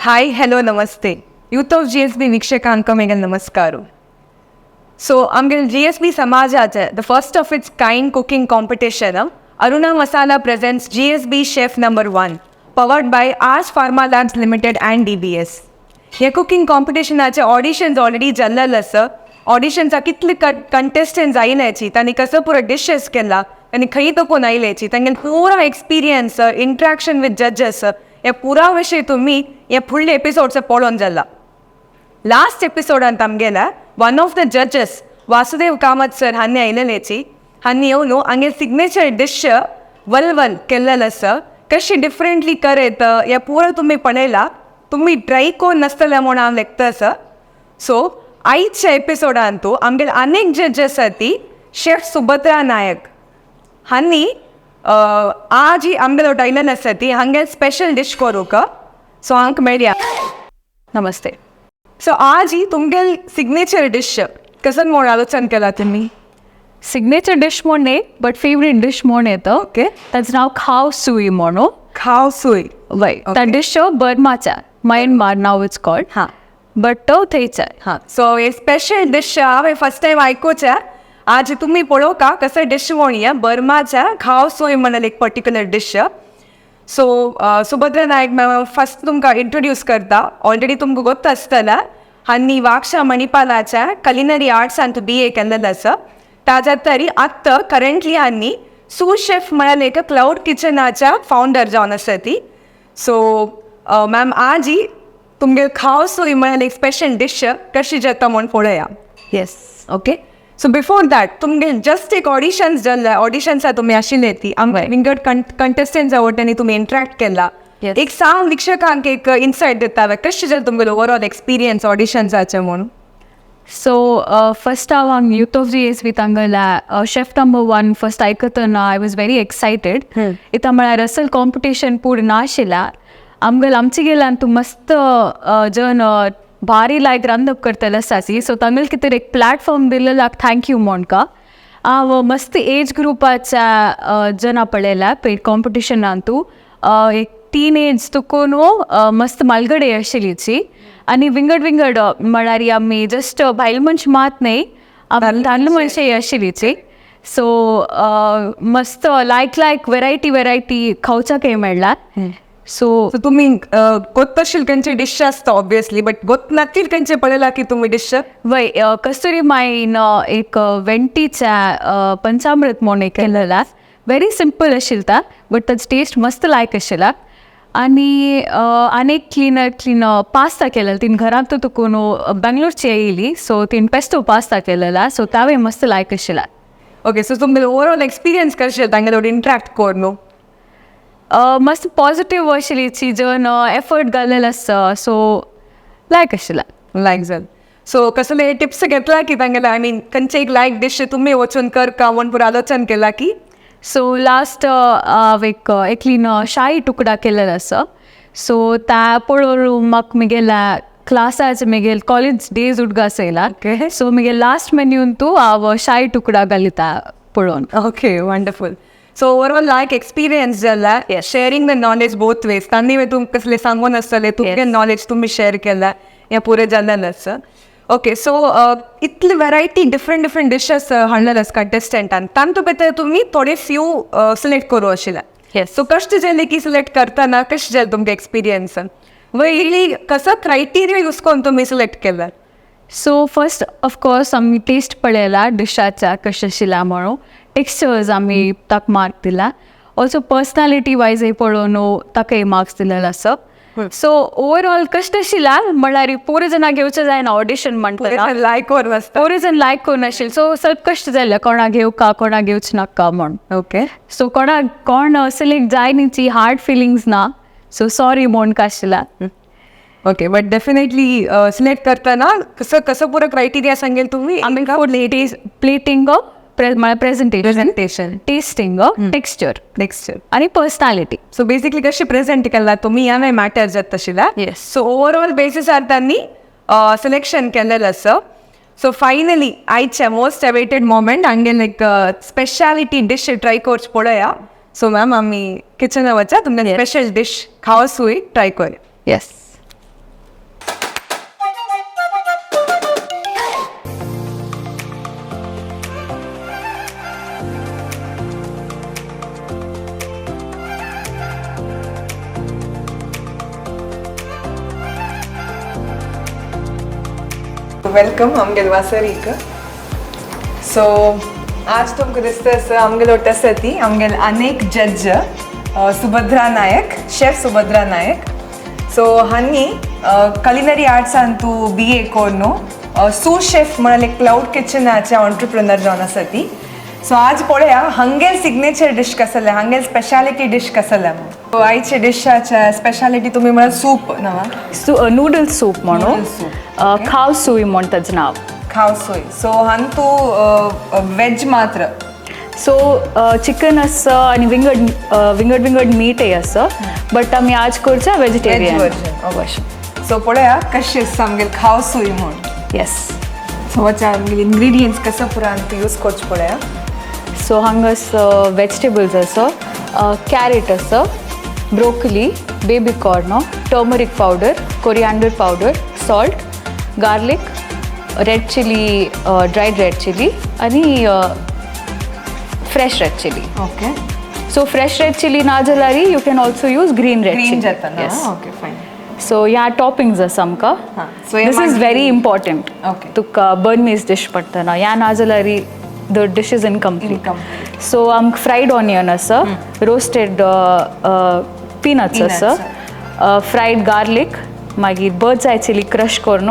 Hi, ಹॅलो, ನಮಸ್ತೆ. Youth of GSB ವೀಕ್ಷಕಾಂಕ ಮೇಗಲ್ ನಮಸ್ಕಾರ. So आमगेले जीएसबी समाजाचे the first of its kind cooking competition, Aruna Masala presents GSB Chef Number One, powered by Aards Pharma Labs Limited and DBS. हे cooking कॉम्पिटिशनाचे auditions already जाल्लेले आसा. ऑडिशन्सा कितले contestants आयल्याची, तांणी कसो पुरो डिशेस केला, तांणी खंय तकून आयल्याची, तांगेले पुरा एक्सपिरियन्स, इंट्रॅक्शन विथ जजेस, हे पुरा विशय तुमी हे फुडले एपिसोड्स पळोवन जाला. लास्ट एपिसोडांत आमगेल्या one of the judges Vasudev Kamat sir हांणी आयलेल्याची. हांणी येवन हांगे सिग्नेचर डिश वलवल केल्लेलं आसा. कशी डिफरंटली करयत हे पुरो तुमी पळयला. तुमी ट्राय करून नासतले म्हूण हांव लेखता आसा. सो आयच्या एपिसोडांतू आमगेले अनेक जज आसा, ती शेफ सुभद्रा नायक हांणी आज ही आमगेलो आयलेले आसा ती हांगे स्पेशल डिश करूंक. सो हांक मेळया. नमस्ते. सो आज ही तुमगेल सिग्नेचर डिश कसं म्हूण आलोचन केला तुम्ही? सिग्नेचर डिश म्हूण न्ही, बट फेवरेट डिश म्हूण येता. ताचें नांव खाव सुई म्हणून. खाव सुई. वय, त्या dish बर्माच्या, Myanmar now it's called. But तो थंयचा. हां, सो हे स्पेशल डिश हांवें फर्स्ट टायम आयकुच्या. आज तुमी पळोवका कसं डिश म्हणया, बर्माच्या खाव सोय म्हणून एक particular dish. So Subhadra Nayak ma'am first तुमकां इंट्रोड्यूस करता. ऑलरेडी तुमकां गोत्त आसतला, हांणी वाक्षा मणिपालाच्या कलिनरी आर्ट्सांत बीए केल्लेलं आसा. ताज्या तरी आत्तां करंटली हांणी सू शेफ म्हळ्यार एक क्लाउड किचनाच्या फावंडर जावन आसा ती. सो मॅम, आज ही तुमगे खाव सोय म्हळ्यार एक स्पेशल डिश कशी जाता म्हूण पळोवया. येस. ओके, सो बिफोर that तुमगे जस्ट एक ऑडिशन्स जाल्ले, ऑडिशन्सा तुमी आशिल्ले ती आमकां विंगड कंटेस्टंट्सा वटेन तुमी इंटरॅक्ट केला. एक सांग वीक्षकांक, एक इन्सायट दिता कशें जालें तुमगेलो ओवरऑल एक्सपिरियन्स ऑडिशन्साचे म्हणून. सो फर्स्ट हांव यूथ ऑफ जीएसबी तांगेल्या शेफ नंबर वन फर्स्ट आयकतना I was very excited. इतां म्हळ्यार असल कॉम्पिटिशन पूर्ण नाशिल्ला. आमगेले आमचे गेल्यान तूं मस्त जन भारी लायक रांदप करतले आसाची. सो तांगेले कितें एक प्लॅटफॉर्म दिलेल्याक thank you म्हणका. हांव मस्त एज ग्रुपाच्या जना पळयल्या पळय कॉम्पिटिशनान तूं, एक टीन एज तुकून मस्त मालगडे आशिल्लीची आनी विंगड विंगड, म्हळ्यार आमी जस्ट बायल मनशां मात न्हय, दादले मनशां आशिल्लीची. सो मस्त लायक लायक वेरायटी वेरायटी खावच्याकय मेळ्ळा. सो सो तुमी गोत्त आशिल्ले खंयचे डिश आसता ऑब्वियसली, बट गोत नातील खंयचे पळयला की तुमी डिश? वय, कस्तुरी माईन एक वेंटीच्या पंचामृत म्हणून एक केलेला. व्हेरी सिंपल आशिल्ता, बट ताचो टेस्ट मस्त लायक आशिल्ला. आनी आनी एक क्लिनर क्लीन पास्ता केलेला तिन घरांत तुकून बेंगलोरची येयली. सो तिन पेस्टो पास्ता केलेला. सो तावे मस्त लायक आशिल्ला. ओके, सो तुमगेलो ओवरऑल एक्सपिरियन्स कशें तांगेलो इंटरॅक्ट करून? मस्त पॉझिटिव्ह आशिल्ली, जन एफर्ट घालेलो आसता, सो लायक आशिल्ला. लायक जाल. सो कसले टिप्स घेतला की तांगेले, I mean खंयचे एक लायक डिश तुमी वचून कर का म्हूण पुरो आलोचन केला की? सो लास्ट हांव एक एकलीन शाही तुकडा केलेलो आसा. सो त्या पळोवन म्हाका म्हगेल्या क्लासाचे, म्हगेले कॉलेज डेज उडगास येयला. सो म्हगे लास्ट मेन्यून तूं हांव शाही तुकडा घालिता पळोवन. Okay, wonderful. So overall like experience जाला, sharing the knowledge both ways. तांणी तुमकां कसले सांगून आसतले तुमगे नॉलेज तुमी शेअर केला, हें पुरें जाल्लें आसा. ओके, सो इतले वेरायटी डिफरंट डिफरंट डिशेस हाडलेले आसा कंटेस्टंटान, तांतू भितर तुमी थोडे फ्यू सिलेक्ट करूं आशिल्ले. Yes. सो कशें जालें की सिलेक्ट करतना कशें जालें तुमगे एक्सपिरियन्स? वयली कसो क्रायटेरिया यूज करून तुमी सिलेक्ट केला? सो फर्स्ट ऑफकोर्स आमी टेस्ट पळयला डिशाच्या कशें आशिल्ला म्हणून. टेक्स्चर्स आमी ताका मार्क दिला. ऑल्सो पर्सनॅलिटी वायजय पळोवन ताकाय मार्क्स दिलेलो आसा. सो ओवरऑल कश्ट आशिल्ला, म्हळ्यार पोर जाणां घेवचें जायना ऑडिशन म्हणटना. लायक करून आसता. पोर जण लायक करून आशिल्लें. सो स्वल्प कश्ट जाल्लें, कोणाक घेवका, कोणाक घेवचें नाका म्हण. सो कोणाक कोण सिलेक्ट जाय न्ही, हार्ड फिलिंग्स ना. सो सॉरी म्हण आशिल्ला. ओके, बट डेफिनेटली सिलेक्ट करताना कसं कसं पुरं क्रायटेरिया सांगेल तुम्ही? आमी फूड प्लेटिंग, म्हळ्यार presentation. Presentation. Testing, texture. Texture. आनी पर्सनॅलिटी. सो बेसिकली कशी प्रेझेंट केला तुम्ही या मॅटर जात तशिला. Yes. सो ओवरऑल बेसिसार त्यांनी सिलेक्शन केलेलं असं. सो फायनली आयच्या मोस्ट अवेटेड मोमेंट, हांगेल एक स्पेशालिटी डिश ट्राय करच पळोवया. सो मॅम, आमी किचना वचा, तुमगे स्पेशल डिश खाव सुई ट्राय करूया. येस. Welcome आमगेल वासरीक. सो आज तुमकां दिसता आसा आमगेलो आसा ती आमगेल अनेक जज सुभद्रा नायक, शेफ सुभद्रा नायक. सो हांनी कलिनरी आर्ट्सान तूं बी ए कोरून सू शेफ म्हळ्यार क्लाउड किचनाचे ऑन्टरप्रिनर जावन आसा ती. सो आज पळया हंगेल सिग्नेचर डिश कसले, हंगेल स्पेशालिटी डिश कसले म्हूण. आयचे डिशाचे स्पेशालिटी तुमी म्हळ्यार सूप नवा. नूडल सूप म्हणून. Noodle soup. खाव सुई म्हण ताजें नांव. खाव सोय. सो हांतू वेज मात्र? सो चिकन आसा आनी विंगड विंगड विंगड मीटय आसा, बट आमी आज करचा veg vegetarian version. सो पळया कशें आसता आमगेल खाव सोय म्हूण. येस. सो वचा आमगेल इन्ग्रिडियंट्स कसो पुरा आमी यूज करचे पळया. सो हांगास वेजिटेबल्स आसा, कॅरेट आसा, broccoli, baby corn, turmeric powder, coriander powder, salt, garlic, red chilli, dried red chilli आनी fresh red chilli. Okay. So fresh red chilli ना जाल्यार you can also use green red green chilli. जाता ना? येस. Okay, fine. So ह्या toppings आसा आमकां. हां, so हे this is मागीर- व्हेरी इम्पॉर्टंट. तुका बर्मीज डीश पडटना ह्या ना जाल्यार the dish is incomplete. Incomplete. So आमकां फ्रायड ऑनियन आसा, रोस्टेड पिनट्स Peanuts. आसा, फ्रायड गार्लीक, मागीर बर्ड्स I chilli crush करून,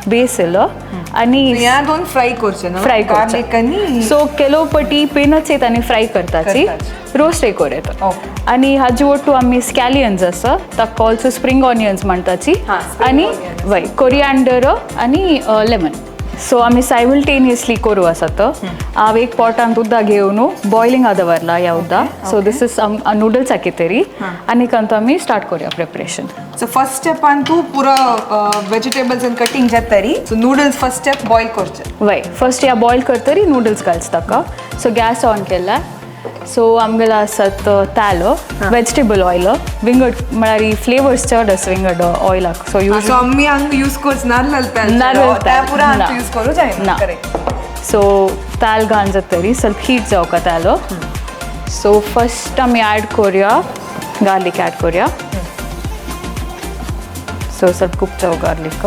बेसिल आनी ह्या दोन फ्राय करचे ना? फ्राय. गार्लिक आनी सो ಕೆಲವು पटी पिनट्स येत आनी फ्राय करताची, करताची. रोस्ट करूं येता. आनी हाजे ಒಟ್ಟು आमी स्कॅलियन्स आसा, ताका ऑल्सो स्प्रिंग ऑनियन्स म्हणटाची. हां, spring आनी onions. वय कोरियांडर आनी लेमन. सो आमी सायमल्टेनियसली करूं आसा तो. हांव एक पॉटान उदक घेवन बॉयलिंग दवरला ह्या उदक. सो this is noodles तरी आनी अंत आमी स्टार्ट करूया प्रिपरेशन. सो फर्स्ट स्टेपान तूं पुरो वेजिटेबल्स आनी cutting जातरी, so noodles first step boil करचे. वय, फर्स्ट या बॉयल करतरी नूडल्स घालच ताका. सो गॅस ऑन केला. सो आमगेलो आसात तालो, वेजिटेबल ऑयल, विंगड म्हळ्यार फ्लेवर्स चड आसा विंगड ऑयलाक. सो यूज सो आमी हांगा यूज करच नारल तेल? नारल त्या तेल, पुरा ना. यूज करूं जायना. ना. करेक्ट. सो ताल घालून जातरी ಸ್ವಲ್ಪ हीट जावका तालो. सो फर्स्ट आमी ॲड करूया गार्लीक, ॲड करूया. सो ಸ್ವಲ್ಪ कुक जावं गार्लीक.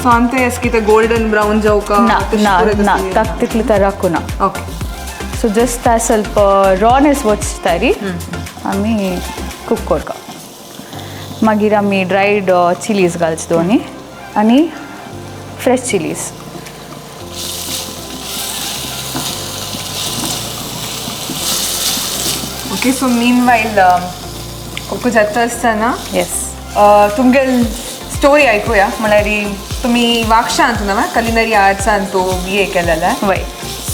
सो आमते एस कितें गोल्डन ब्राऊन जावका? ना ना ना, ताका तितले तर राखूना. ओके. सो जस्ट ता ಸ್ವಲ್ಪ रानेस वचतारी आमी कुक करता. मागीर आमी ड्रायड चिलीज घालचे दोनी आनी fresh chillies. Okay, so meanwhile cook जाता आसतना येस. तुमगेल स्टोरी आयकुया. म्हळ्यार तुमी वागशांत न्हू कलिनरी आर्ट्सान तूं बी ए केलेलें? वय.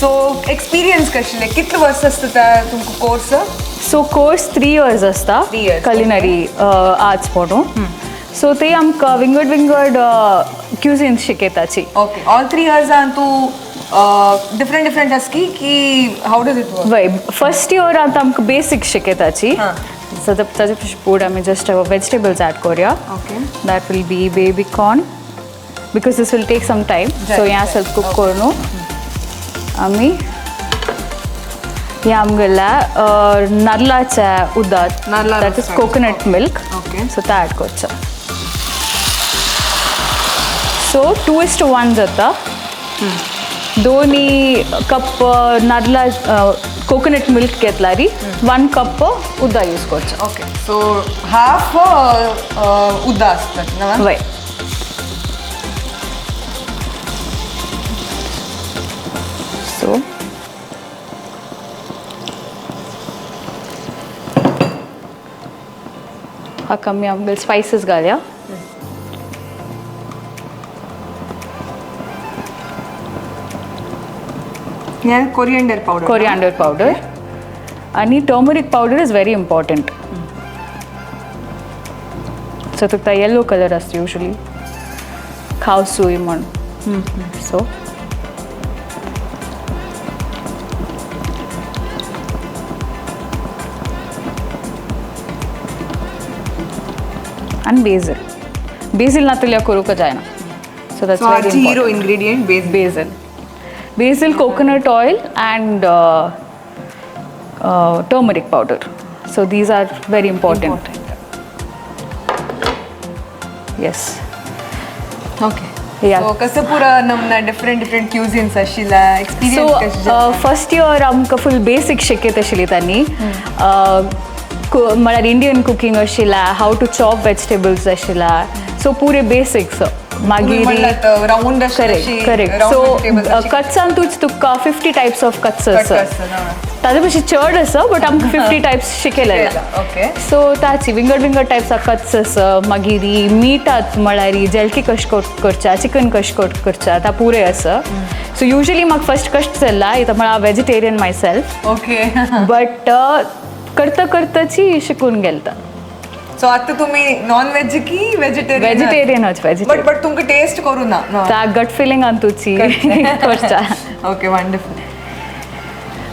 सो एक्सपिरियन्स कशें? कितले वर्स आसता तुमकां कोर्स? सो कोर्स 3 इयर्स आसता. 3 years. Culinary arts म्हणून. सो ते आमकां विंगड विंगड क्युझिन्स शिकयताची. ओके, ऑल 3 इयर्सान तूं डिफरंट डिफरंट आसा की की how does it work? वय, फर्स्ट इयरांत आमकां बेसिक शिकयताची. सो ताजे फूड आमी जस्ट वेजिटेबल्स ॲड करूया. That will be baby corn because this will take some time. So ह्या ಸ್ವಲ್ಪ कुक करून आमी ह्या आमगेल्या नारलाच्या उदक, नारला that is roasted. Coconut milk. So ते ॲड करचो. सो 2:1 जाता. दोनी कप नारला कोकोनट मिल्क घेतल्यारी 1 कप उदक यूज करचो. ओके, सो हाफ उदक आसता ना? वय. सो हाका आमी आमगेले स्पायसीस घालया. हें कोरिएंडर पावडर? कोरियांडर पावडर आनी turmeric powder is very important. So तुका येलो कलर आसता युजली खाव सुय म्हण. सो आनी बेझल. बेझल नातल्यार करूंक जायना. So that's so very आजची hero important. Ingredient base Basil, basil, coconut oil and turmeric powder. So these are very important. Yes. Okay. So कसं पुरा नमना डिफरंट डिफरंट क्युझिन्स आशिल्ला एक्सपिरियन्स कशें सो फर्स्ट इयर आमकां फूल बेसीक शिकयत आशिल्ली तांणी, म्हळ्यार इंडियन कुकींग आशिल्ला, how to chop vegetables आशिल्ला, सो पुरे बेसिक्स. मागीर round correct correct. So कट्सांतूच तुका 50 टायप्स ऑफ कट्स आसा, ताजे पशी चड आसा बट आमकां 50 टायप्स शिकयलेले. ओके. सो ताची विंगड विंगड टायप्स ऑफ कट्स आसा. मागीर मिटात म्हळ्यार जेलकी कशें करच्या, चिकन कशें करच्या, ता पुरे आसा. सो युजली म्हाका फर्स्ट कश्ट जाल्ला, इतां म्हळ्यार vegetarian my self. Okay. But करता करताची शिकून गेलता. सो आता तुम्ही नॉन व्हेज की व्हेजिटेरियन? व्हेजिटेरियनच, बट व्हेजिटेरियन. बट तुमकां टेस्ट करू ना? ता गट फिलिंगान तुची करता. Okay, wonderful.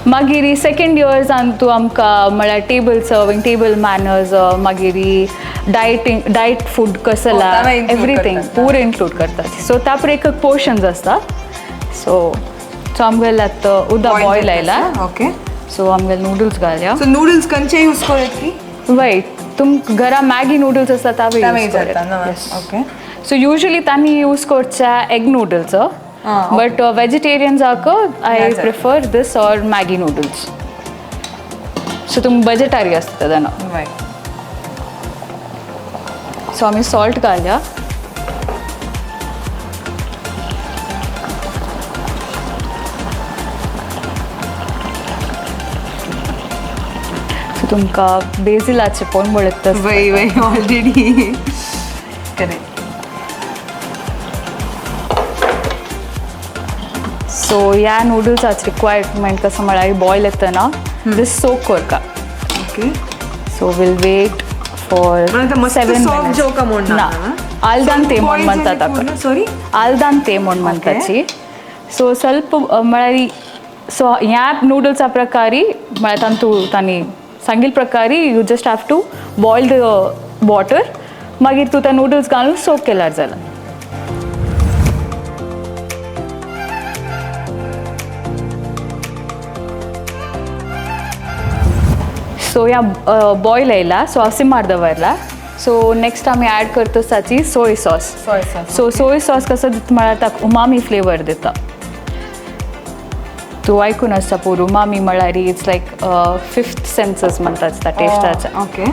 मागीर सेकेंड इयर्सान तूं आमकां म्हळ्यार टेबल सर्विंग, टेबल मॅनर्स, मागीर डायटींग, डायट फूड कसला, एवरीथींग पुरे इन्क्लूड करतात. सो त्या पर एक पोर्शन्स आसता. सो सो आमगेले आतां उदक बॉयल आयला. ओके. सो आमगेले नूडल्स घालया. सो नूडल्स खंयचे यूज करत की? वय, तुम घरा मॅगी नूडल्स आसता तावे यूज करत. ओके. सो युजली तांणी यूज करच्या एग नूडल्स, बट वेजिटेरियन्साक I prefer this or Maggi noodles. So तुम बजेटारी आसता तेन्ना. सो आमी सॉल्ट घालया. सो तुमकां बेजिलाचे पोण पळयता. वय वय ऑलरेडी. करेक्ट. सो ह्या नूडल्साच रिक्वायरमेंट कसं म्हळ्यार बॉयल येतना this सोक करका. Okay. So we'll wait for 7 minutes. ना आल्दान ते म्हण म्हणतात ताका. सॉरी, आल्दान ते म्हण म्हणताची. सो ಸ್ವಲ್ಪ म्हळ्यार सो ह्या नूडल्सा प्रकारी म्हळ्यार तांतू तांणी सांगिल्ले प्रकारी you just have to boil the water, मागीर तूं त्या नूडल्स घालून सोक केल्यार जाला. सो ह्या बॉयल येयला, सो हांव सिमार दवरला. सो नेक्स्ट आमी ॲड करता ताची soy sauce. Soy sauce. So soy sauce कसो दिता म्हळ्यार ताका उमामी फ्लेवर दिता. तूं आयकून आसता पूर उमामी म्हळ्यार it's like fifth census म्हणतात त्या टेस्टाच्या. ओके.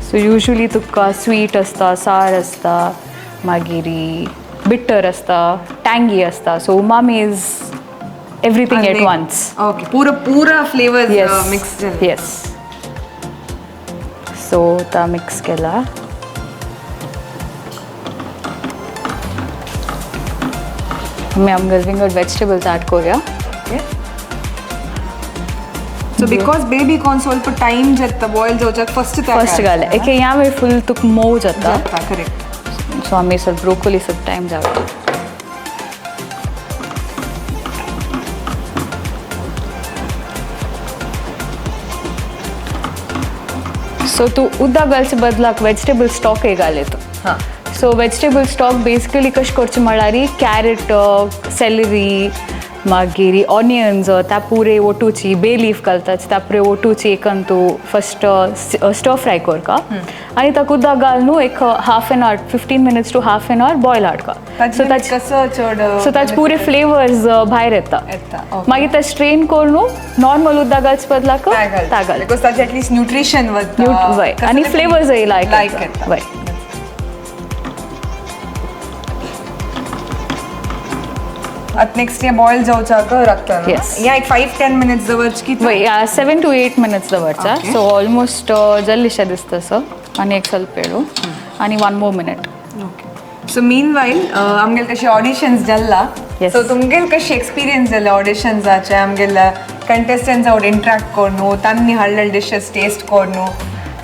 सो युजली तुका स्वीट आसता, सार आसता, मागीर बिटर आसता, टँगी आसता. So umami is everything at once. Okay, पुरा पुरा फ्लेवर मिक्स. येस. सो ता मिक्स केला. आमी आमगे विंगड वेजिटेबल्स ॲड करूया. Okay. So because baby corn ಸ್ವಲ್ಪ टाइम जाता बॉयल जावच्याक, फर्स्ट फर्स्ट घाले एके ह्या वेळ फूल तुका मोव जाता. करेक्ट. सो आमी ಸ್ವಲ್ಪ ब्रोकोली ಸ್ವಲ್ಪ टायम जाता. सो तूं उदक घालचे बदलाक वेजिटेबल स्टॉकय घाल. हां. सो वेजिटेबल स्टॉक बेसिकली कशें करचें म्हळ्यार कॅरट, सेलरी, मागीर ऑनियन्स त्या पुरे ओटूची, बे लीफ घालतात त्या पुरे ओटूची एकन तूं फर्स्ट स्टर फ्राय करका आनी ताका उदक घालून एक half an hour, 15 minutes to half an hour boil हाडका. सो ताचे कसो चड सो ताचे पुरे फ्लेवर्स भायर येता. मागीर ते स्ट्रेन करून नॉर्मल उदक घालचे बदलाक ता घाल, because ताचे ॲटलिस्ट न्यूट्रिशन वता वय आनी फ्लेवर्सय लायक येता. वय. आता नेक्स्ट हे बॉयल जावच्याक राखता. या एक 5-10 मिनिट्स दवरच की? वय, 7 to 8 minutes दवरचा. सो ऑलमोस्ट जल्लीशें दिसता सो आनी एक ಸ್ವಲ್ಪ वेळ आनी 1 more minute. Okay. So mean वायल आमगेले कशे ऑडिशन्स जाल्ला, सो तुमगेले कशे एक्सपिरियन्स जाले ऑडिशन्साचे? आमगेले कंटेस्टंट्स आवड इंटरॅक्ट करून, तांणी हाडलेले डिशेस टेस्ट करून?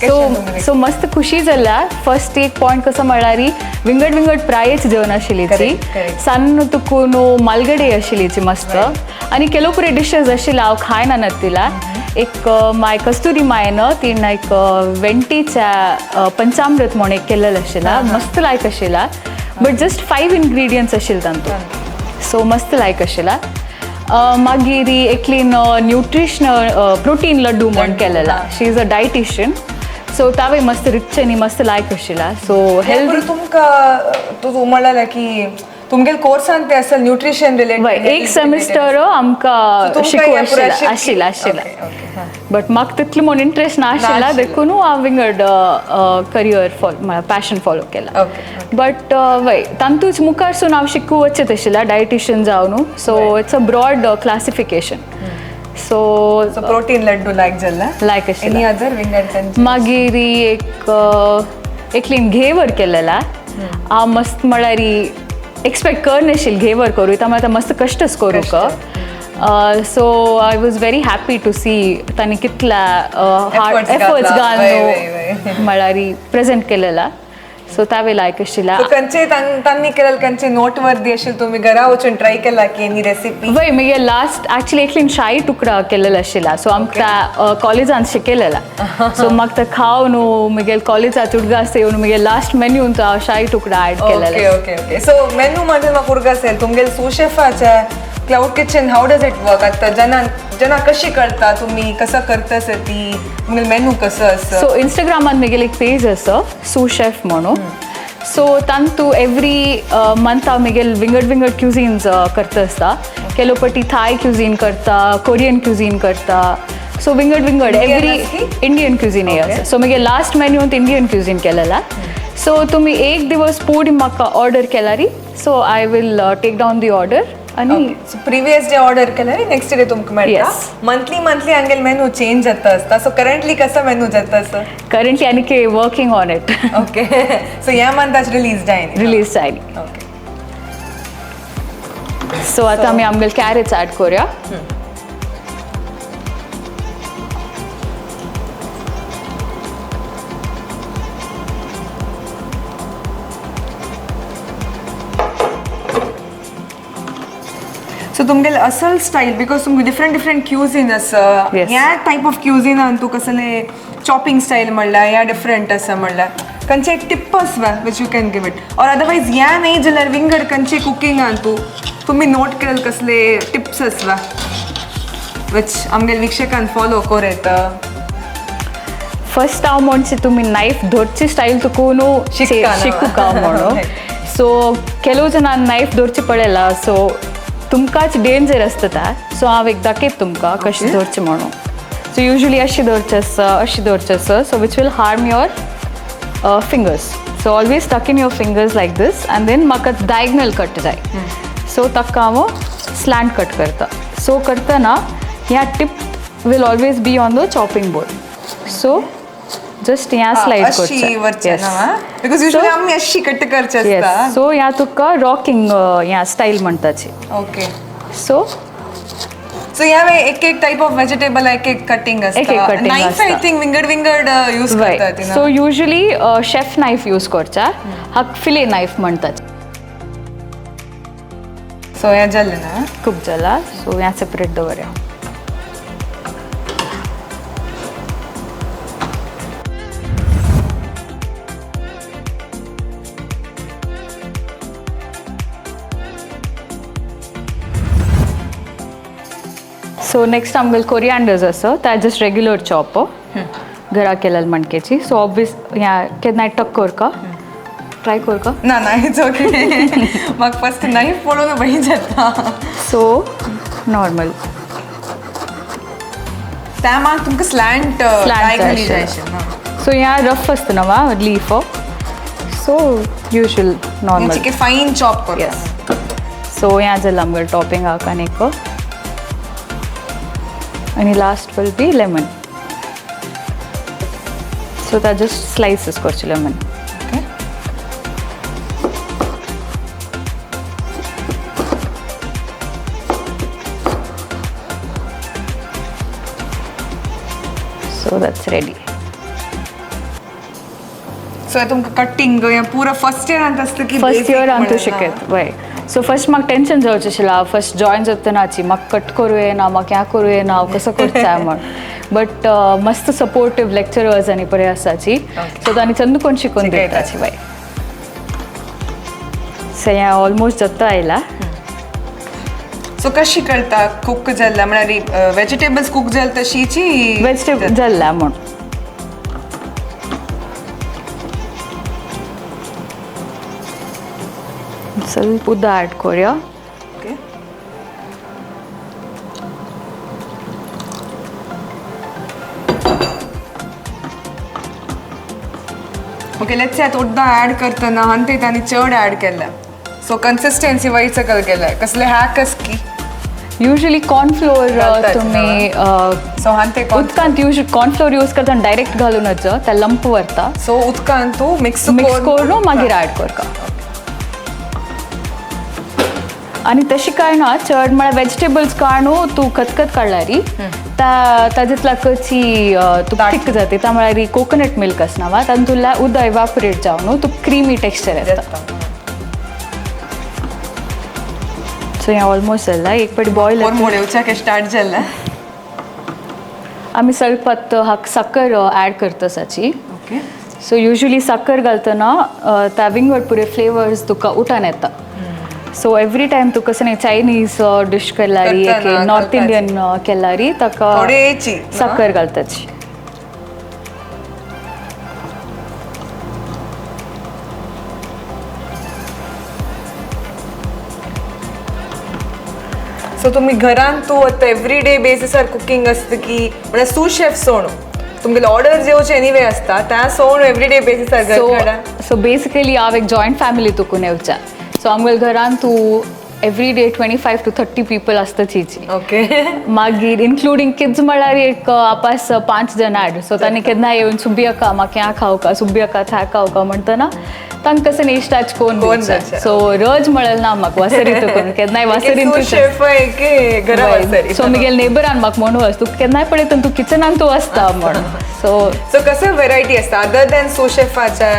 सो सो मस्त खुशी जाल्या. फर्स्ट एक पॉयंट कसो म्हळ्यार विंगड विंगड प्रायेच जेवण आशिल्लीची, सान्न तुकून मालगडे आशिल्लीची मस्त, आनी ಕೆಲವು पुरे डिशेस आशिल्ले हांव खायना नातिला. एक माय कस्तुरी मायन तिणें एक वेंटीच्या पंचामृत म्हूण एक केल्लें आशिल्ला, मस्त लायक आशिल्ला, बट जस्ट 5 इन्ग्रिडियंट्स आशिल्ले तातूंत. सो मस्त लायक आशिल्ला. मागीर एकलीन न्यूट्रिशनल प्रोटीन लड्डू म्हूण केलेला. She is a dietitian. So तावे मस्त रिच आनी मस्त लायक आशिल्ला. So healthy. तुमकां तूं म्हणलें की तुमगेले कोर्सान ते असेल न्यूट्रिशन रिलेटेड. एक सेमिस्टर आमकां शिकू आशिल्ला आशिल्ला आशिल्ला, बट म्हाका तितलो म्हूण इंट्रस्ट नाशिल्ला, देखून हांव विंगड करियर फॉलो म्हळ्यार पॅशन फॉलो केला. बट वय तातूंच मुखारसून हांव शिकू वचत आशिल्ला डायटिशियन जावन. So it's a broad classification. So protein laddu like जाला? लायक आशिल्ला. एनी अदर विंगड? मागीर एक एकलीन घेवर केलेला हांव, मस्त म्हळ्यार एक्सपेक्ट कर नाशिल्लें घेवर करूं, आतां मस्त कश्टच करूंक. So I was very happy to see तांणी कितल्या हार्ड एफर्ट्स घालून म्हळ्यार प्रेजेंट केलेला. सो तावे लायक आशिल्ला. कंचे तांनी केलेलं कंचे नोट वर्दी असेल, तुम्ही घरा वचून ट्राय केला की एनी रेसिपी? वय, मगे लास्ट ॲक्च्युली एकलीन शाही तुकडा केलेला आशिल्ला. सो आमकां कॉलेजान शिकयलेला. सो म्हाका ते खाव न्हू, मगे कॉलेजात उडगास येवन मगे लास्ट मेन्यून तो हांव शाही तुकडा ॲड केलेला. Okay okay okay. So menu म्हणजे म्हाका उडगास येयल, तुमगेले सू शेफाचे cloud kitchen, how does it work? आता जना जना कशी कळता तुम्ही कसं करता ती, तुमगेले मेनू कसं असं? सो इंस्टाग्रामान म्हगेले एक पेज आसा सू शेफ म्हणून. सो तांतू एवरी मंथ हांव म्हगेले विंगड विंगड क्युझिन्स करता आसता. केलो पटी थाय क्युझीन करता, कोरियन क्युझीन करता. सो विंगड विंगड एवरी इंडियन क्युझीन आसा. सो म्हगे लास्ट मेन्यूंत इंडियन क्युझीन केलेला. सो तुमी एक दिवस पूर्ण म्हाका ऑर्डर केल्यारी, so I will take down the order आनी प्रिवियस डे ऑर्डर केल्यार नेक्स्ट डे तुमकां मेळटा. मंथली मंथली हांगेले मेनू चेंज जाता आसता. सो करंटली कसो मेनू जाता आसा? करंटली आनी working on it. Okay, so ह्या मंथाच रिलीज जायनी? रिलीज जायनी. ओके. सो आतां आमी आमगेले कॅरेट्स ॲड करूया. सो तुमगेले असल स्टायल, because तुमकां डिफरंट डिफरंट क्युझीन आसा, ह्या टायप ऑफ क्युझिनान तूं कसले चॉपिंग स्टायल म्हणल्यार ह्या डिफरंट आसा, म्हणल्यार खंयचे एक tip आसवा which you can give it, or otherwise ह्या न्ही जाल्यार विंगड खंयचे कुकिंगान तूं तुमी नोट केलेले कसले टिप्स आसवा which आमगेले वीक्षकान फॉलो करूं येता? फर्स्ट हांव म्हणचे तुमी नायफ धरची स्टायल तुका न्हू शिकूंक म्हणून. सो ಕೆಲವು ಜನ नायफ धरची पळयला, सो तुमकांच डेंजर आसता. सो हांव एक दाखयत तुमकां कशें धरचें म्हणून. सो युजली अशें धरचें आसता, अशें धरचें आसता, so which will harm your fingers. So always tuck in your fingers like this and then म्हाका डायगनल कट जाय. सो ताका हांव स्लॅन्ट कट करता. सो करतना ह्या tip will always be on the chopping board. So just ह्या slide करचें. Because usually आमी अशी कट करचे आसता. सो ह्या तुका रॉकिंग ह्या स्टायल म्हणटाची. ओके. सो सो ह्या एक एक टायप ऑफ वेजिटेबल एक एक कटिंग आसता. एक एक कटिंग नायफ I think विंगड विंगड यूज करतात. So usually chef knife use करचा, हाका फिले नायफ म्हणतात. सो हें जालें ना? खूब जाला. सो ह्या सेपरेट दवरया. सो नेक्स्ट आमगेले कोरियांडर्स आसा, ते जस्ट रेग्युलर चॉप घरा केलेले मणकेची. सो ऑब्वियस ह्या केन्नाय टक करका, ट्राय करका. ना ना, it's okay. म्हाका फर्स्ट नायफ पळोवन भंय जाता. सो नॉर्मल त्या मात तुमकां स्लॅन्ट स्लॅन्ट जाय. सो ह्या रफ आसता ना वा leaf, so usual normal fine chop कर. येस. सो ह्या जालें आमगेलें टॉपिंग आनी एक आणि last will be lemon. So that just slices करचे lemon. Okay. So that's ready. So तुमकां कटिंग या पुरा फर्स्ट इयर अंत आसता की? फर्स्ट इयर अंतू शिकयत वय. सो फर्स्ट म्हाका टेंशन जावचें आशिल्लें, फर्स्ट जॉयन जातनाची म्हाका कट करूं येना, म्हाका ह्या करूं येना, हांव कसो करचें म्हण. बट मस्त सपोर्टीव लेक्चरर्स आनी बरे आसाची. सो तांणी चंद कोण शिकोवन दिताची बाय. सो हें ऑलमोस्ट जाता आयला. सो कशी कळटा कुक जाल्ला, म्हळ्यार वेजिटेबल्स कुक जाल तशीची? वेजिटेबल जाल्ला म्हण. ಸ್ವಲ್ಪ ಉದ್ದ ಆ್ಯಡ್ ಕೊರ್ಯ. ಓಕೆ. ओके, let's आतां उद्दां ऍड करतना हंते तांणी चड ऍड केल्लें, सो कन्सिस्टन्सी वयर सकल केलें, कसले हॅक आस की? युजली कॉर्नफ्लोअर घालतात. तुम्ही सो हंते उदकांत यूज कॉर्नफ्लोअर यूज करतना डायरेक्ट घालूनच त्या लंप वरता. सो उदकांत तूं मिक्स मिक्स करून मागीर ऍड करता. आनी तशी काय ना, चड म्हळ्यार वेजिटेबल्स काडू तूं खतखत काडल्यारी ता ताजेतला कची तुका थिक जाता. ता म्हळ्यार कोकोनट मिल्क आसना वा तातूंतल्या उदक इवापोरेट जावन तुका क्रिमी टेक्स्चर येता. सो हें ऑलमोस्ट जालां, एक पाटी बॉयल. मोडेवच्याक स्टार्ट जाल्लें. आमी स्वल्प हाक साकर ऍड करता साची. ओके. सो युजली साकर घालतना त्या विंगड पुरे फ्लेवर्स तुका उठान येता. सो एवरी टायम तुका कशें चायनीज डिश केल्यारी, करतना नॉर्थ घालताची. इंडियन केल्यारी ताका थोडेची. साकर घालताची. सो तुमी घरान तूं आतां एवरीडे बेसिसार कुकींग आसता की म्हळ्यार सू शेफ सोण तुमगेले ऑर्डर्स येवचे एनीवे आसता त्या सोण एवरीडे बेसिसार सो घर सो बेसिकली हांव एक जॉयंट फॅमिली तुकून येवच्या. सो आमगेले घरान तूं एवरी डे 25 टू 30 पीपल आसता चीची. ओके. मागीर इन्क्लुडींग किड्स म्हळ्यार एक आपास 5 जण ऍड. सो तांणी केन्ना येवन सुबी अक्का म्हाका ह्या खावका, सुबी अक्का थ्या खावका म्हणटना तांकां कशें इश्टाच कोण कोण दिवचें. दिवचें. सो रज म्हळें ना म्हाका वासरी तुकून केन्नाय वासरीन सू शेफ एक घरा वासरी. सो म्हगेले नेबरान म्हाका म्हणू वच तूं केन्नाय पळयता तूं किचनान तूं आसता म्हण. सो सो कसं व्हेरायटी आसता अदर दॅन सू शेफाच्या,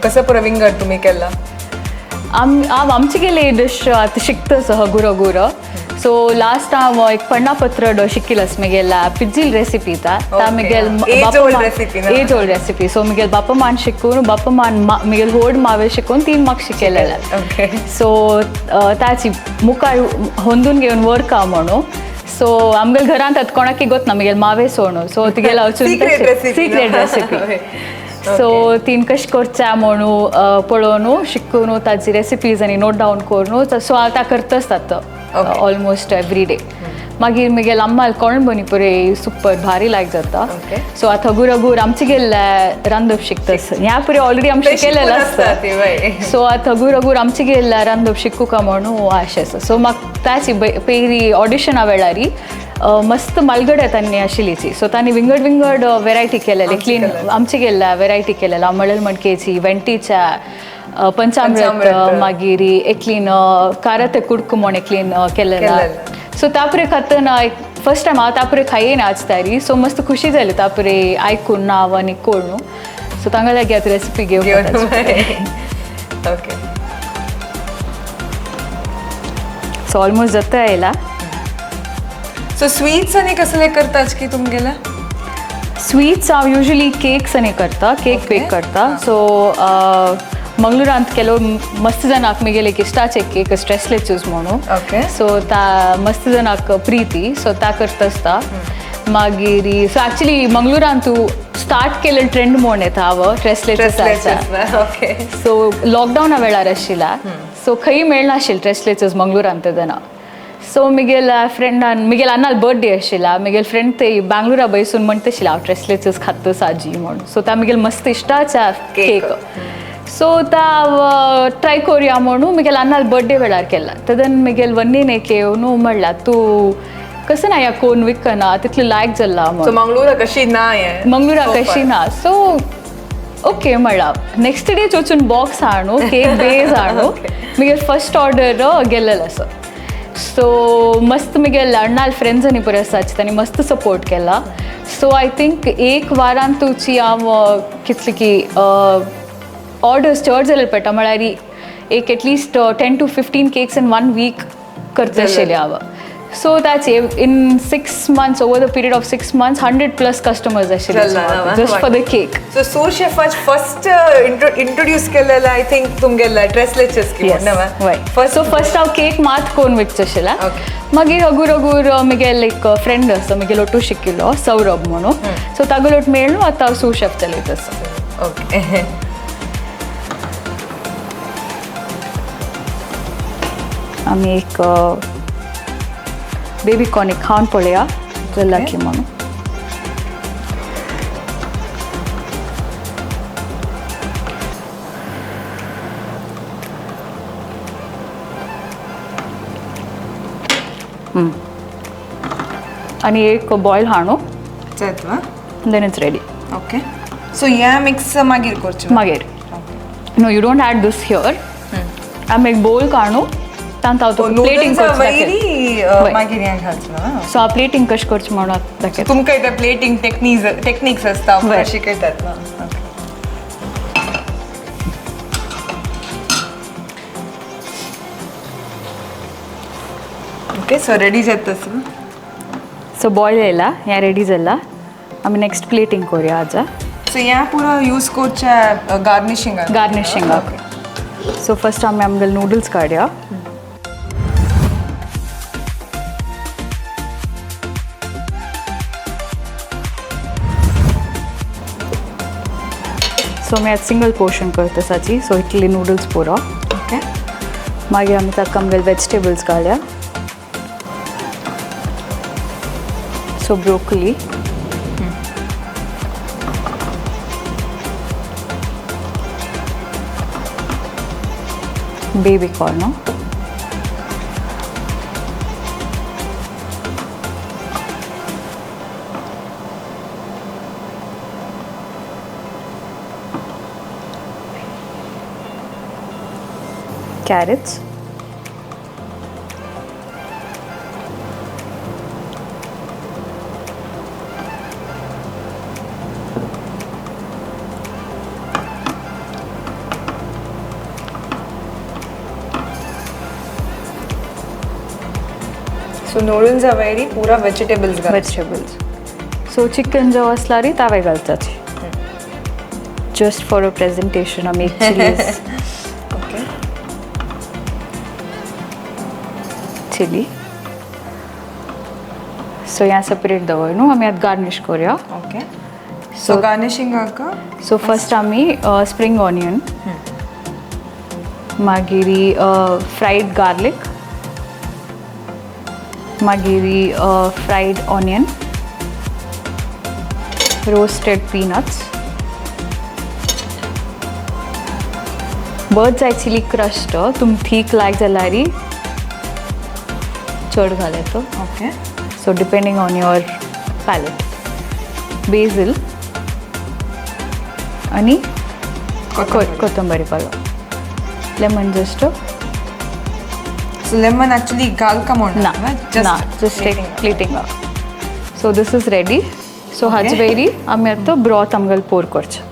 कसं पुरो विंगड तुमी केला? आम हांव आमचे गेले डिश आतां शिकता सो हगूर हगूर. सो लास्ट हांव एक पण्णापत्र शिकिल्लें आसा म्हगेल्या पिज्जील रेसिपी ता ता म्हगेल. Age old recipe ना? Age old recipe. सो म्हगेल बापा मान शिकून, बापा मान म्हगेल व्हड मावे शिकून तीन म्हाका शिकयलेलें. ओके. सो ताची मुखार होंदून घेवन व्हरका म्हणून. सो आमगेले घरांत आतां कोणाकी गोत ना म्हगेल मावे सोणू. सो तिगेले वचून secret recipe. Secret recipe. So तीन कशें करच्या म्हणून पळोवन शिकून ताजी रेसिपीज आनी नोट डावन करून सो हांव ता करता आसता ऑलमोस्ट एवरी डे. मागीर म्हगेल अम्माल कोण बनी पुरे सुपर भारी लायक जाता. सो आतां हगूर हगूर आमचे गेल्ले रांदप शिकता, ह्या पुरे ऑलरेडी आमी शिकयलेलें आसता. सो आतां हगूर हगूर आमचे गेल्ले रांदप शिकूका म्हणून आशें आसा. सो म्हाका ताची पयली ऑडिशना वेळारी मस्त मालगडे तांणी आशिल्लीची. सो तांणी विंगड विंगड वेरायटी केलेली क्लीन आमचे गेल्ल्या वेरायटी केलेला मळल मणकेची, वेंटीच्या, पंचामृत, मागीर एकलीन काराते कुडकू म्हण एकलीन केलेला. सो तापरे खातना फर्स्ट टायम हांव तापरे खायन आज तारी. सो मस्त खुशी जाली तापरे आयकून नांव आनी करून. सो तांकां लागीं आतां रेसिपी घेवन. ओके. सो ऑलमोस्ट जाता येयला. सो स्वीट्स आनी कसले करता की तुमगेले? स्वीट्स हांव युजली केक्स आनी करता, केक बेक करता. सो मंगळुरांत केलो मस्त जाणाक म्हगेले एक इश्टाचे केक स्ट्रेसलेचूज म्हणून. ओके. सो ता मस्त जाणाक प्रिती, सो ता करता आसता. मागीर सो एक्चुली मंगळुरांत तूं स्टार्ट केलें ट्रेंड म्हण येता हांव ट्रेसलेचेस. ओके. सो लॉकडावना वेळार आशिल्ला, सो खंय मेळनाशिल्लें ट्रेसलेचेस मंगळुरांत तेन्ना. सो म्हगेल्या फ्रेंडान म्हगेल्या अन्नाल बर्थडे आशिल्ला, म्हगेले फ्रेंड ते बँगलोरा बैसून म्हणटा आशिल्लें हांव ट्रेसलेचेस खाता साजी म्हूण. सो ता म्हगेले मस्त इश्टाच्या केक. सो ता ट्राय करुया म्हणून म्हगेल्या अन्नाल बर्थडे वेळार केला. तेन्ना म्हगेले वन्नीन एक येवन म्हणला तूं कसं ना ह्या कोण विकना तितलें लायक जाला म्हूण. मंगळुरा कशी ना हें? मंगळुरा कशी ना. सो ओके म्हणला नेक्स्ट डे वचून बॉक्स हाडू, केक बेज हाडू, म्हगेले फर्स्ट ऑर्डर गेल्लेलो आसा. सो मस्त म्हगेले अण्णाल फ्रेंड्स आनी बरे आसाची तांणी मस्त सपोर्ट केला. सो I think एक वारान तुची हांव कितले की ऑर्डर्स चड जाले पडटा, म्हळ्यार एक at least 10 to 15 cakes in 1 week करता आशिल्लें हांव. सो ताचे in 6 months, over the period of 6 months 100+ customers आशिल्ले just for the cake. So sous शेफाच first introduce केलेला I think तुमगेला ड्रेसलेचेस की. सो फर्स्ट हांव केक मात कोण विकचो आशिल्ला. मागीर हगूर हगूर म्हगेले एक फ्रेंड आसा म्हगेलो ओटू शिकिल्लो सौरभ म्हणून. सो तागेलो मेळ्ळो आतां हांव सू शेफ चलयत आसा. ओके. आमी एक बेबी कॉर्न एक खावन पळया जाल्यार की म्हणून. आनी एक बॉयल हाणू. जाता. Then it's ready. Okay, so ह्या मिक्स मागीर करचें? मागीर. No, you don't add this here. आमी एक बोल काडू, तांत हांव तुका प्लेटिंग नूडल्स करचें. वय. मागीर हें घालचें ना? सो हांव प्लेटिंग कशें करचें म्हणून दाखयता. तुमकां इथे प्लेटिंग टेक्निक्स आसता. वय. शिकयतात ना? ओके, सो रेडी जाता. सो बॉयल येयला, हें रेडी जाला. आमी नेक्स्ट प्लेटिंग करुया आतां. सो ह्या पुरो यूज करच्या गार्निशिंगाक? गार्निशिंगाक. सो फर्स्ट आमी आमगेले नूडल्स काडया. सो आमी आतां सिंगल पोर्शन करता साची. सो इतली नूडल्स पुरो. ओके. मागीर आमी ताका आमगेले वेजिटेबल्स घालया. So broccoli, baby corn, carrots, so noodles वयरी पुरा वेजिटेबल्स घाल. वेजिटेबल्स. सो चिकन जव आसल्यार तावे घालताची. जस्ट फॉर अ प्रेजेंटेशन आमी एक चिलीज. ओके. चिली. सो ह्या सेपरेट दवर न्हू. आमी आतां गार्निश करुया. ओके, सो गार्निशिंगाक? सो फर्स्ट आमी स्प्रिंग ऑनियन, मागीर फ्रायड गार्लिक, मागीर fried onion, roasted peanuts, bird's eye chilli crushed. तुम थीक लायक जाल्यार चड घाल येता. Okay. So depending on your palate. Basil आनी कोथंबरी पालो, lemon just. So lemon actually घालका म्हणून? ना ना, just plating. So this is ready. So हाजे वयरी आमी आतां ब्रॉथ आमगेलो पोर करचें.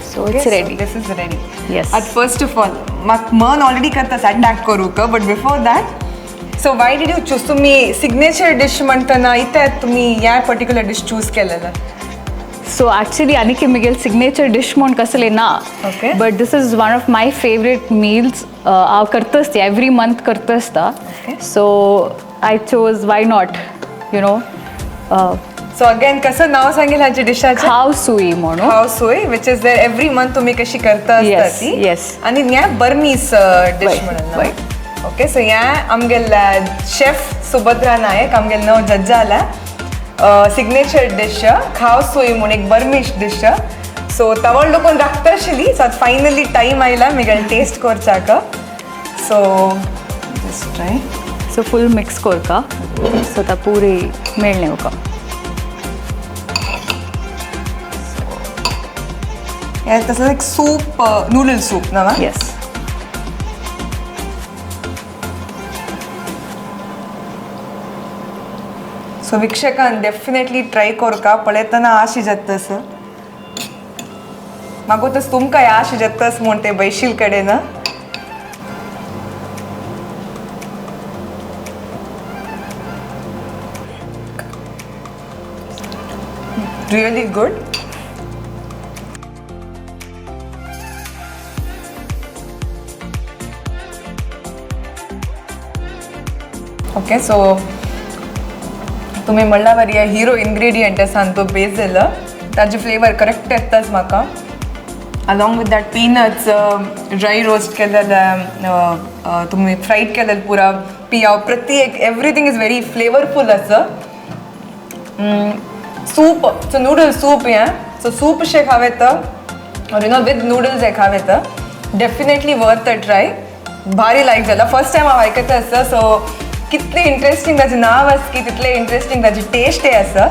So it's ready. This is ready. Yes. आतां फर्स्ट ऑफ ऑल म्हाका मन ऑलरेडी करता अटॅक करूंक, but before that, so why did you choose, तुमी सिग्नेचर डिश म्हणटना इथे तुमी ह्या पर्टिक्युलर डिश चूज केलेलं? सो ॲक्च्युली आनी म्हगेले सिग्नेचर डिश म्हूण कसले ना. But this is one of my favourite meals. हांव करता आसता, एवरी मंथ करता आसता. So I chose, why not, you know. So again कसं नाव सांगेल ह्याच्या डिशाचें? खाव सुई म्हणून. खाव सुई, which is there every month तुम्ही कशी करता आसता ती. आनी ह्या बर्मीस डिश म्हणून. ओके, सो ह्या आमगेल्या शेफ सुभद्रा नायक आमगेले नव जज जाला सिग्नेचर डिश खाव सुई म्हूण एक बर्मीश डिश. सो तवळ लोकून राखता आशिल्ली. सो आतां फायनली टायम आयला म्हगेले टेस्ट करचाक. So just try. So full mix करका, सो ता पुरी मेळणे उका. हे तसं एक सूप, नूडल सूप ना? येस. सो वीक्षकान डेफिनेटली ट्राय करका. पळयतना आशी जाता तसं मागो तस तुमकां आशी जाता म्हूण ते बैशील कडेन. Really good. ओके, सो तुमी म्हणला बरी हिरो इन्ग्रेडियंट आसा तो बेजल, ताजे फ्लेवर करेक्ट येताच म्हाका, along with that peanuts, dry roast केलेले, तुम्ही फ्राईड केलेलं पुरा पियाव, प्रत्येक एव्हरीथिंग is very flavourful असं. सूप, सो नूडल सूप हें, सो सूप शे खावे तर और विद नूडल्स हे खावे तर डेफिनेटली वर्थ अ ट्राय. भारी लायक जाला. फर्स्ट टायम हांव आयकता आसा. सो कितलें इंट्रस्टींग ताजें नांव आसा की तितलें इंट्रस्टींग ताजी टेस्टय आसा.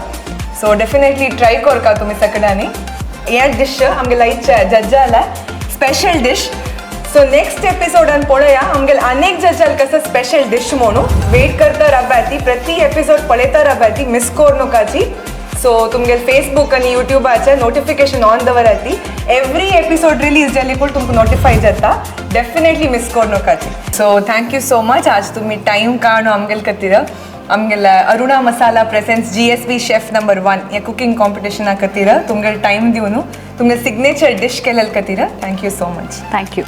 सो डेफिनेटली ट्राय करका तुमी सगळ्यांनी हे डिश. आमगे लायच्या जज्जाला स्पेशल डिश. सो नेक्स्ट एपिसोडान पळोवया आमगेले अनेक जज्जाल कसं स्पेशल डिश म्हणून. वेट करता राबाती, प्रति एपिसोड पळयता राबाती, मिस करू नकाची. सो तुमगेले फेसबूक आनी युट्यूबाचेर नोटिफिकेशन ऑन दवराती. एवरी एपिसोड रिलीज जाली पूण तुमकां नोटिफाय जाता. डेफिनेटली मिस करू नकाची. So thank you so much, आज तुम्ही टायम काडून आमगेले खातीर आमगेले Aruna masala presents GSB chef number 1 या कुकिंग कॉम्पिटिशना खातीर तुमगेले टायम दिवन तुमगे सिग्नेचर डिश केलेले खातीर thank you so much. Thank you.